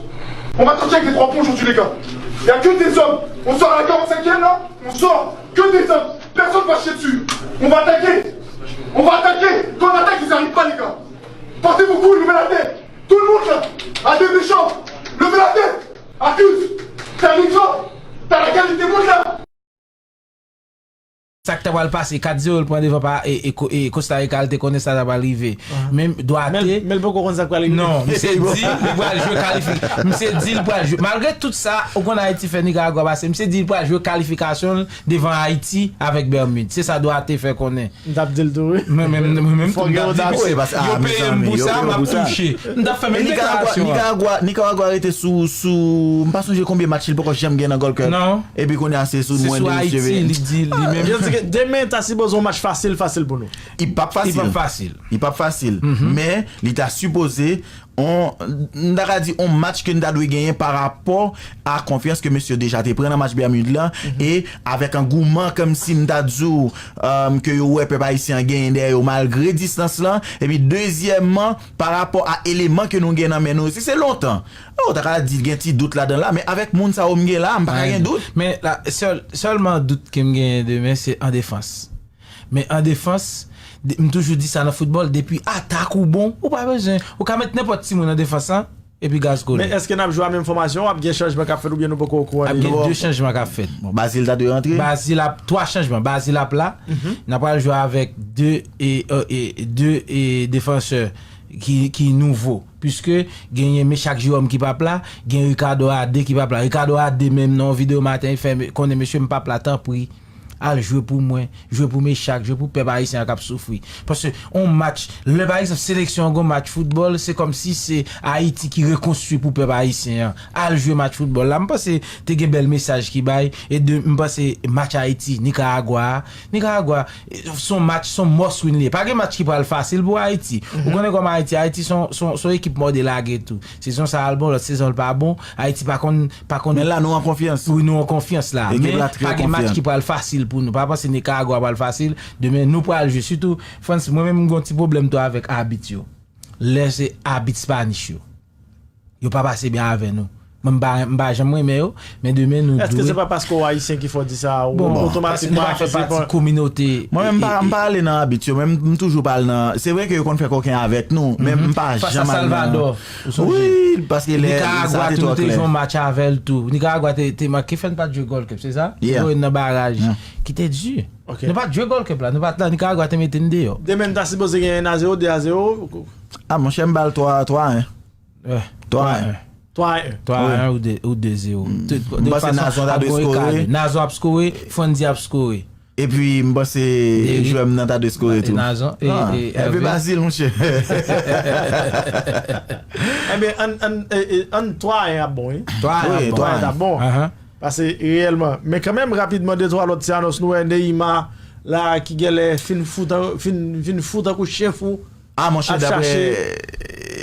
On va sortir avec les trois points aujourd'hui, les gars. Y a que des hommes. On sort à la quarante-cinquième, là. On sort. Que des hommes. Personne va chier dessus. On va attaquer. On va attaquer. Quand on attaque, ils arrivent pas, les gars. Portez vos couilles, levez la tête. Tout le monde, là. À deux méchants. Levez la tête. Accuse. T'as l'exemple. T'as la qualité, monte là. Sa k ta pral pase, kat zewo l pran devan pa e, e, e Costa Rica, l te konnen sa ta pral rive. Men Duarte. Men l poko konn sa k pral rive. Non, misye di li pral jwe kalifik. Misye di li pral jwe. Malgre tout sa, ou konn Ayiti fè Nicaragua pase, misye di li pral jwe kalifikasyon l devan Ayiti avèk Bermud. Se sa Duarte fè konnen. M t ap di l tou, wi. Mwen menm, mwen menm tou, m t ap di misye, yo peye m pou sa, m ap touche. M t ap fè menm deklarasyon an. Nicaragua, Nicaragua rete sou, sou, m pa sonje konbyen match li poko janm gen nan Gold Cup. Non. Epi kounye a se sou mwen de misye. Se sou Ayiti, li di li menm. Yo di ke demen ta sipoze yon match fasil, fasil pou nou. Li p ap fasil. Li p ap fasil. Li p ap fasil. Men, li ta sipoze, on, m ta ka di, on match ke n ta dwe genyen pa rapò a konfyans ke mesye yo deja te pran nan match Bermud lan, e avèk angouman, kòmsi m ta di w, um, ke yo wè pèp ayisyen an genyen dèyè yo malgre distans lan. Epi, dezyèmman, pa rapò a eleman ke nou gen nan men nou, si se lontan. Oh, w ta ka di gen ti dout ladan l la, men avèk moun sa yo m gen la, m pa ka gen dout. Men la, sèl, sèlman dout ke m genyen demen, se an defans. Men an defans, de- m toujou di sa nan foutbòl, depi atak ou bon, ou pa bezwen. Ou ka met nenpòt timoun an defans lan, epi gaz kole. Men èske n ap jwe a menm fòmasyon, w ap gen chanjman k ap fèt oubyen nou poko okouran de yo? Ap gen de chanjman k ap fèt. Bon, Bazil ta dwe rantre? Bazil ap, twa chanjman. Bazil ap la. N ap pral jwe avèk de e, e, e, de e defansè ki, ki nouvo. Piske genyen Mechak Jerome ki p ap la, gen Ricardo Ade ki p ap la. Ricardo Ade menm nan yon videyo maten, li fè konnen, mesye, m p ap la, tanpri, al jwe pou mwen, jwe pou Mechak, jwe pou pèp ayisyen an k ap soufri. Paske on match, lè pa egzanp seleksyon an gon match foutbòl, se kòmsi se Ayiti ki rekonstwi pou pèp ayisyen an. Al jwe match foutbòl la. M panse te gen bèl mesaj ki bay, e de, m panse match Ayiti, Nicaragua a, Nicaragua, se yon match, se yon must win li ye. Pa gen match ki pral fasil pou Ayiti. Ou konnen kòman Ayiti, Ayiti se yon, se yon, se yon ekip mòde lage tou. Sezon sa a l bon, lòt sezon l pa bon. Ayiti pa konn, pa konn. Men la nou an konfyans. Wi, nou an konfyans la. Men pa gen match ki pral fasil pou nou. Pa panse Nicaragua pral fasil. Demen nou pral jwe. Sitou, Frantz, mwen menm m gon ti pwoblèm tou avèk abit yo. Lè se abit Spanish yo. Yo pa pase byen avè nou. Mwen m pa, m pa janm renmen yo, men demen nou dwe. Èske se pa paske w ayisyen ki fè w di sa, ou otomatikman akize pa kominote? Mwen menm m pa, m pa ale nan abit yo, men m, m toujou pa al nan, se vre ke yo konn fè koken avèk nou, men m pa janm al nan. Fas a Salvador, ou sonje? Wi, paske lè sa te twò klè. Nicaragua tou, nou te jwe yon match avè l tou. Nicaragua te, te manke fè n pa t jwe Gold Cup, se sa? Yo jwenn nan baraj, ki te di. Nou pa t jwe Gold Cup la, nou pa t la, Nicaragua te mete n deyò. Demen n ta sipoze gen en a zewo, de a zewo. A, monchè, m ba l twa, twa en. Twa en. Twa en. Twa en ou de, ou de zewo. M panse Nazon ta dwe skore. Nazon ap skore, Fondy ap skore. Epi m panse jwè m nan ta dwe skore tou. Nazon e, e Hervé Bazil, monchè. Ebyen, ann, ann, e, e, ann twa en ap bon, wi. Twa en ap bon. Twa en ap bon. Paske reyèlman. Men kanmenm, rapidman, de twa lòt ti anons nou wè Neymar la ki genlè fin fou tan, fin, fin fou tankou chen fou. A, monchè, daprè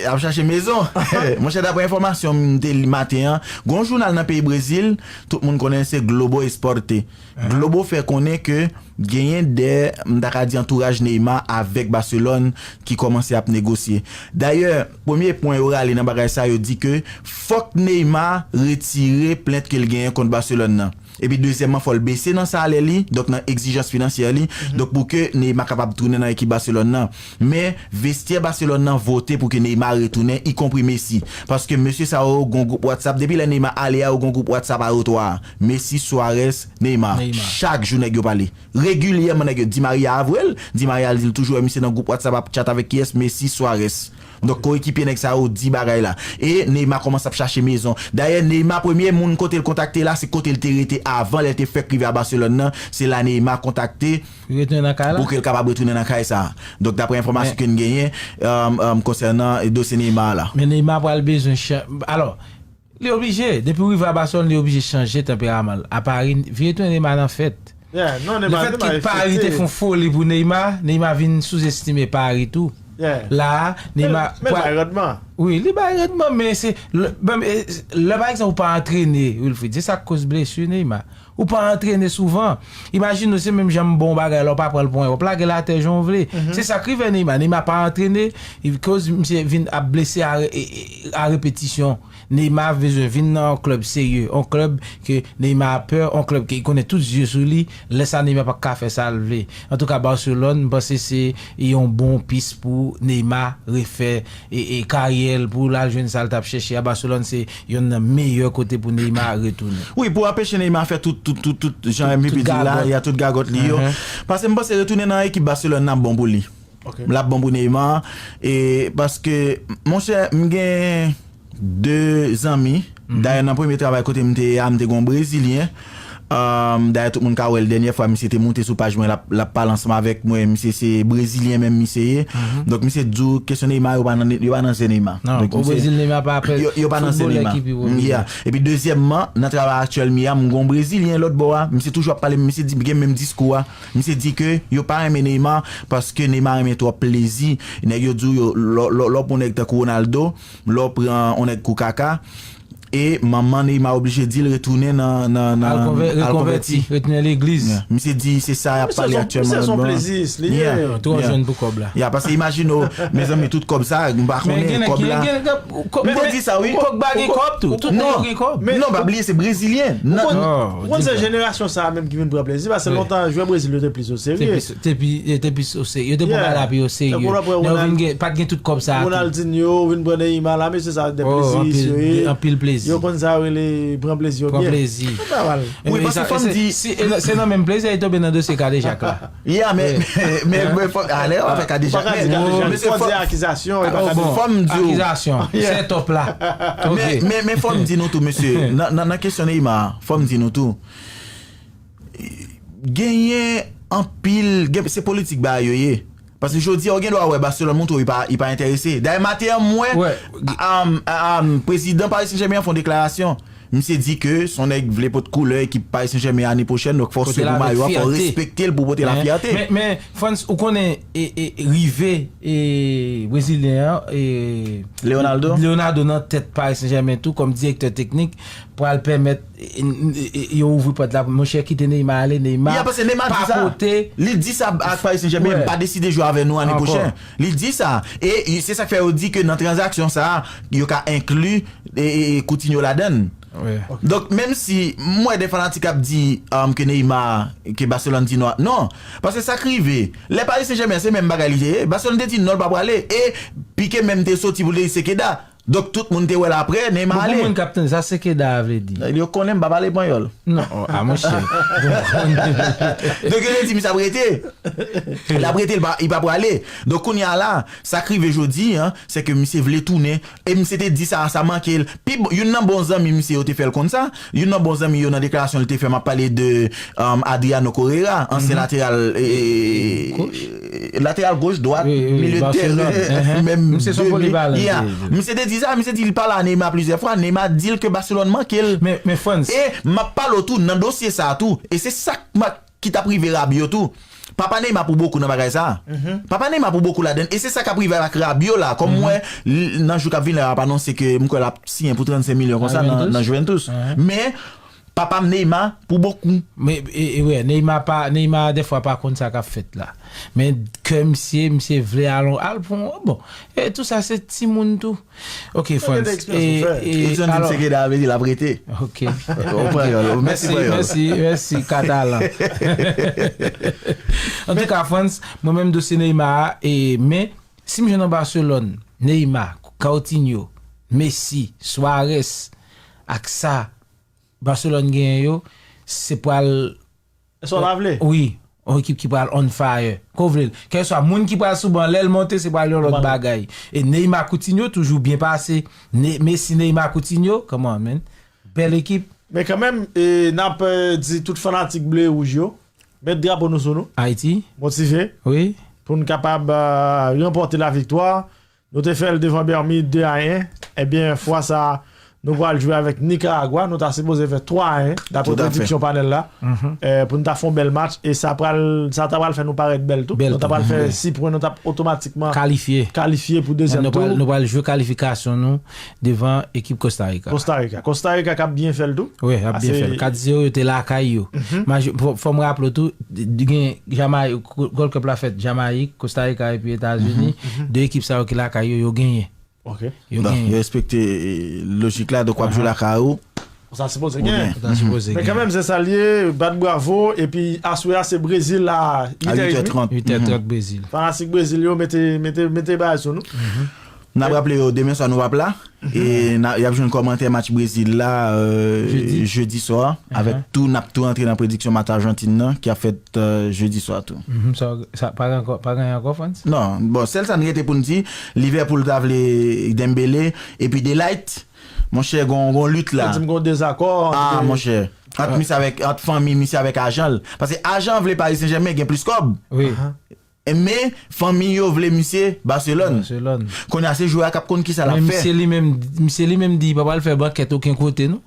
Ap chache mezon. Monchè, daprè enfòmasyon m te li maten an, gon jounal nan peyi Brezil, tout moun konnen se Globo Esporte. Globo fè konnen ke genyen de, m ta ka di, antouraj Neymar avèk Barcelone ki kòmanse ap negosye. Dayè, premye pwen yo rale nan bagay sa, yo di ke fòk Neymar retire plent ke l genyen kont Barcelone nan. Epi dezyèmman, fò l bese nan salè li, donk nan egzijans finansyè li, donk pou ke Neymar kapab tounen nan ekip Barcelone nan. Men, vestyè Barcelone nan vote pou ke Neymar retounen, ikonpri Messi. Paske mesye sa yo gon gwoup WhatsApp, depi lè Neymar ale a, yo gon gwoup WhatsApp a yo twa a. Messi, Suarez, Neymar. Neymar. Chak jou nèg yo pale. Regilyèman nèg yo, Di Maria avwe l, Di Maria di l toujou wè misye nan gwoup WhatsApp ap chat avèk kiyès, Messi, Suarez. Donk, koekipye nèg sa yo di bagay la. E Neymar kòmanse ap chache mezon. Dayè, Neymar, premye moun kote l kontakte la, se kote l te rete avan, lè l te fèk rive a Barcelone nan. Se la Neymar kontakte pou ke l kapab retounen nan kay sa. Donk, daprè enfòmasyon ke n genyen, um, um, konsènan dosye Neymar la. Men Neymar pral bezwen chan-, alò, li oblije, depi w rive a Barcelone, li oblije chanje tanperaman l. A Paris, vire tounen Neymar nan fèt. Yeah, non, Neymar, Lefètke Paris te fè yon foli pou Neymar, Neymar vin souzestime Paris tou. Yeah. La a, Neymar. Men, men bay randman. Wi, li bay randman, men se lè, lè, pa egzanp, ou pa antrene, Wilfried, se sa k koz blesi Neymar. Ou pa antrene souvan. Imajine w, se menm jan m ba w bagay la, ou pa pran l pou anyen, w ap lage l atè jan w vle. Se sa k rive Neymar. Neymar pa antrene, koz misye vin ap blese a, a, a repetisyon. Neymar bezwen vin nan yon klèb serye, yon klèb ke Neymar pè, yon klèb ke li konnen tout zye sou li. Lè sa Neymar p ap ka fè sa l vle. Antouka, Barcelone, m panse se yon bon pis pou Neymar refè e, e karyè l, pou l al jwenn sa l t ap chèche a. Barcelone se youn nan meyè kote pou Neymar retounen. Wi, pou anpeche Neymar fè tout, tout, tout, tout jan M V P di la, y a tout gagòt li yo. Paske m panse retounen nan ekip Barcelone nan bon pou li. L ap bon pou Neymar. E paske, monchè, m gen de zanmi. Dayè, nan premye travay kote m te ye a, m te gen yon Brezilyen. Um, dayè, tout moun ka wè l dènyè fwa, misye te moute sou paj mwen, l ap, l ap pale ansanm avèk mwen. Misye se Brezilyen menm, misye ye. Donk, misye di w, kesyon Neymar, yo pa nan, yo pa nan zen Neymar. Non, o Brezil, Neymar pa fè foutbolè ki pi wo. Yeah. Epi, dezyèmman, nan travay aktyèl m ye a, m gen yon Brezilyen lòt bò a. Misye toujou ap pale, misye di, gen menm diskou a. Misye di ke yo pa renmen Neymar paske Neymar renmen twòp plezi. Nèg yo di w yo, lè, lè, lè w pran yon nèg tankou Ronaldo, lè w pran yon nèg kou Kaka, e manman Neymar oblije di l retounen nan, nan, nan, al konvè-, al konvèti, retounen legliz. Yeah. Misye di se sa y ap pale aktyèlman nan lòt bò a. Twò jèn pou kòb la. Yeah, paske imajine w, mezanmi, tout kòb sa, m pa konnen kòb la. M te di sa, wi. Pogba gen kòb tou. Tout nèg yo gen kòb. Non, pa bliye, se Brezilyen. Ou konn, ou konn se jenerasyon sa a menm ki vin pran plezi, paske lontan, jwè Brezil yo te plis oserye. Te plis, te pi, te plis oserye. Yo te pran bagay la pi oserye. Tankou w ap wè Ronald-, pa t gen tout kòb sa a tou. Ronaldinho, vin pran Neymar la, mesye sa, de pleziyis yo ye. Anpil plezi. Yo konn sa yo rele pran plezi yo byen. Pran plezi. Se pa mal. Wi, paske fò m di, se nan menm plezi, li tonbe nan dosye kadejak la. Yeah, men, men, men, men fò, ale, w ap fè kadejak. Men, men se fò, fò m di w. Akizasyon, set up la. Men, men, men fò m di nou tou, mesye, nan, nan, nan kesyon Neymar, fò m di nou tou. Genyen anpil, gen, se politik bagay yo ye. Paske jodi a, ou gen dwa wè Barcelone montre w li pa, li pa enterese. Dayè, maten an, m wè, um, um, prezidan Paris Saint-Germain an fè yon deklarasyon. Misye di ke se yon nèg vle pot koulè ekip Paris Saint-Germain ane pwochèn, donk fò w swiv pou mayo a, fò w respekte l pou pote l ak fyète. Men, men, men, Frantz, ou konnen, e, e, rive, e, Brezilyen an, e, Leonardo? Leonardo nan tèt Paris Saint-Germain tou, kòm direktè teknik, pral pèmèt, e, e, e, yo ouvri pòt la, monchè, kite Neymar ale, Neymar pa pote. Li di sa ak Paris Saint-Germain, m pa deside jwe avè nou ane pwochèn. Li di sa. E, e se sa k fè yo di ke nan tranzaksyon sa a, yo ka enkli e, e, e Coutinho ladann. Donk, menm si m wè de fanatik ap di, um, ke Neymar, ke Barcelone di non, non. Paske sa k rive, lè Paris Saint-Germain, se menm bagay li te ye. Barcelone te di non, l pa prale. E Piqué menm te soti pou l te di se Keda. Donk, tout moun te wè l apre, Neymar ale. Bon, pou moun k ap tann, sa se Keda a vle di. Yo konnen m pa pale panyòl. Non, a monchè. Donk, yo te di misye ap rete. L ap rete, li pa, li pa prale. Donk, kounye a la, sa k rive jodi a, se ke misye vle tounen. E misye te di sa, sa manke l. Pi bon, youn nan bon zanmi misye yo te fè l konn sa. Youn nan bon zanmi yo nan deklarasyon li te fè, m ap pale de, um, Adriano Correa, ansyen lateral, e, e, lateral goch, dwat, milye de teren, menm de. Misye te di sa, misye di li pale a Neymar plizyè fwa, Neymar di l ke Barcelone manke l. Men, men Frantz. E m ap pale w tou nan dosye sa a tou. E se sa k ma-, ki t ap rive Rabiot tou. Papa Neymar pou bokou nan bagay sa. Papa Neymar pou bokou ladann. E se sa k ap rive ak Rabiot la. Kòm m wè, l- nan jou k ap vini la, y ap anonse ke m kwè l ap siyen pou trannsenk milyon konsa nan, nan Juventus. Men, papa m Neymar pou bokou. Men, e, e, wè, Neymar pa, Neymar, dèfwa, pa konn sa k ap fèt la. Men, kè misye, misye vle al, al pou, bon. E tou sa, se timoun tou. Ok, Frantz. Gen de eksperyans pou fè. Edson di m se Keda vle di l ap rete. Ok. Ou pran yòl. Mèsi, mèsi, mèsi, Katalan. Antouka, Frantz, mwen menm dosye Neymar a, e, men, si m jwenn nan Barcelone, Neymar, Coutinho, Messi, Suarez, ak sa, Barcelone genyen yo, se pral Èske w ta vle? Wi, yon ekip ki pral on fire. Ke w vle l. Kèlkeswa moun ki pral sou ban, lè l monte, se pral yon lòt bagay. E Neymar Coutinho toujou byen pase. Ne, Messi, Neymar, Coutinho, come on, man. Bèl ekip. Men kanmenm, e, n ap, e, di tout fanatik ble e wouj yo, met drapo nou sou nou. Ayiti. Motive. Wi. Pou n kapab, e, ranpòte laviktwa. Nou te fè l devan Bermid de a en. Ebyen, fwa sa a, nou pral jwe avèk Nikaragwa. Nou ta sipoze fè twa a en, dapre prediksyon panèl la. Eh, pou nou ta fè yon bèl match. E sa pral, sa ta pral fè nou parèt bèl tou. Nou ta pral fè sis pwen, nou t ap otomatikman kalifye, kalifye pou dezyèm tou. Nou pral, nou pral jwe kalifikasyon nou devan ekip Costa Rica. Costa Rica. Costa Rica k ap byen fè l tou. Wi, ap byen fè l. Kat zewo, yo te lakay yo. Fò m raple w tou, gen Jamayik, Gold Cup la fèt, Jamayik, Costa Rica epi Etazini. De ekip sa yo ki lakay yo, yo genyen. Ok. Yo genyen. Yo respekte, eh, lojik la, donk w ap jwe lakay ou. Sa sipoze genyen. Sa sipoze genyen. Men kanmenm, se sa l ye, bat bravo, epi aswè a, se Brezil la, a uit è trant. Uit è trant Brezil. Fanatik Brezil yo, mete, mete, mete bagay sou nou. N ap raple yo, demen swa nou p ap la. E n a, y ap jwenn kòmantè match Brezil la, euh, jedi swa, avèk tou, n ap tou antre nan prediksyon match Ajantin nan, ki ap fèt, euh, jedi swa tou. Sa, sa pa gen ankò, pa gen ankò, Frantz? Non, bon, sèl sa n rete pou n di, Liverpool ta vle Dembélé, epi De Ligt, monchè, gon, gon lit la. Yo di m gon dezakò. Ah, monchè. Ant misye avèk, ant fanmi misye avèk ajan l. Paske ajan vle Paris Saint-Germain gen plis kòb. Wi. Men, fanmi yo vle misye Barcelone. Barcelone. Kounye a, se jwè a k ap konn kisa l ap fè. Men misye li menm, misye li menm di li pa pral fè bankèt okenn kote, non.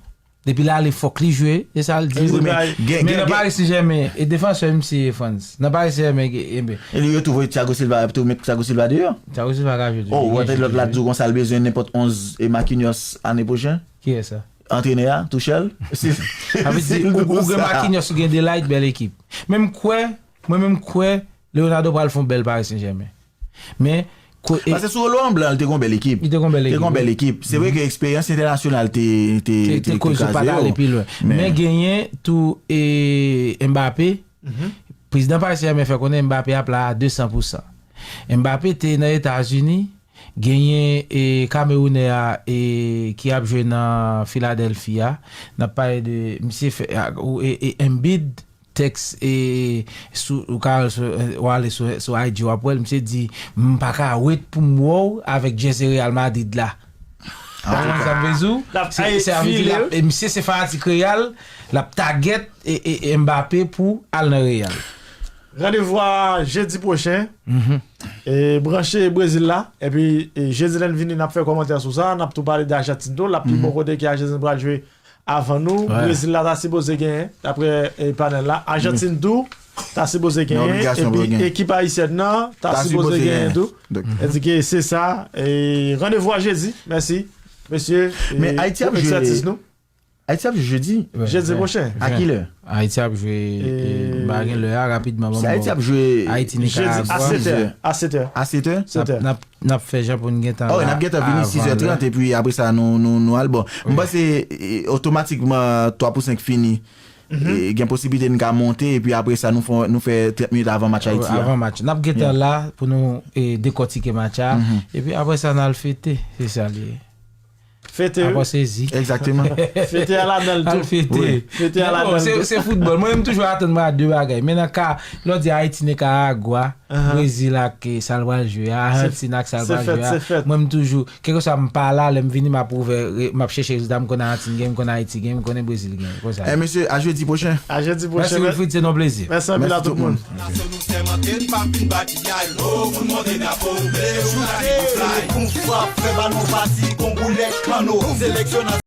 Depi l ale, fòk li jwe, se sa l di. Wi, men gen, men gen, nan gen Paris Saint-Germain, e defansè misye ye, Frantz. Nan Paris Saint-Germain, gen, enben. E yo tou voye Thiago Silva, tou met Thiago Silva deyò. Thiago Silva ka jwe tou. Oh, ou antre lòt la, di w konsa, l bezwen nenpòt onz e Marquinhos ane pwochen? Kiyès sa? Antrenè a, Tuchel? Sa vle di, ou, ou gen Marquinhos, ou gen De Ligt, bèl ekip. Men m kwè, mwen menm kwè, Leonardo pral fè yon bèl Paris Saint-Germain. Men, ko-, e paske sou Laurent Blanc, li te gon bèl ekip. Li te gon bèl ekip, wi. Te gon bèl ekip. Se vre ke eksperyans entènasyonal te, te, te, te koz yo pa t ale pi lwen. Men genyen tou, e, Mbappé. Prezidan Paris Saint-Germain fè konnen Mbappé ap la a de san pou san. Mbappé te nan Etazini, genyen, e, Kamerounè a, e, ki ap jwe nan Filadèlfi a. N ap pale de misye fè, a, ou, e, e, Embiid, tèks, e, sou, ou ka al sou, e, ou ale sou, sou I G, w ap wè l, misye di, "M pa ka wait pou m wè w avèk jèzi Real Madrid la." Ou konprann sa m vle di w? Se, se, sa vle di l ap, e, misye se fanatik Real, l ap tagèt, e, e, e, Mbappé pou al nan Real. Randevou a jedi pwochen. E, branche Brezil la. Epi, e, jedi lè n vini, n ap fè kòmantè sou sa. N ap tou pale de Ajantin tou. L ap pi bon kote ke Ajantin pral jwe avan nou. Brezil la ta sipoze genyen, daprè, e, panèl la. Ajantin tou ta sipoze genyen. Epi ekip ayisyèn nan ta sipoze genyen tou. Sa di ke se sa. E, randevou a jedi. Mèsi, mesye. Men Ayiti ap jwe. Ayiti ap jwe jedi. Jedi pwochen. A kilè? Ayiti ap jwe, e, m pa gen lè a, rapidman. Si Ayiti ap jwe Ayiti, Nikaragwa. A sèt è. A sèt è. A sèt è? Sèt è. N ap, n ap, n ap fè jan pou n gentan la. Oh, n ap gentan vini sizè trant, epi apre sa, nou, nou, nou al. Bon, m panse, e, otomatikman, twa pou senk fini. E, gen posiblite n ka monte, epi apre sa, nou fè, nou fè trant minit avan match Ayiti a. Avan match. N ap gentan la pou nou, e, dekòtike match a. Epi apre sa, n al fete. Se sa li ye. Fete, wi. Apa sezi. Egzakteman. Fete a ladan l tou. Al fete. Wi. Fete a ladan l tou. Se, se foutbòl. Mwen, m toujou atann mwen a de bagay. Men nan ka, lè w di Ayiti, Nikaragwa, Brezil ak, e, sa l pral jwe a, Ajantin ak sa l pral jwe a, mwen, m toujou, kèlkeswa m pa la, lè m vini, m ap ouvè, m ap chèche rezilta, m konn Ajantin gen, m konn Ayiti gen, m konnen Brezil gen. Konsa. Eh, mesye, a jedi pwochen. A jedi pwochen. Mèsi, Wilfried, se yon plezi. Mèsi anpil a tout moun. Nasyon nou sèmante n p ap vin bat piyay. O, pou n monte drapo w ble, ou ta vin fly. Pou frap, fè balon pati, kon boulèt kanno. Seleksyon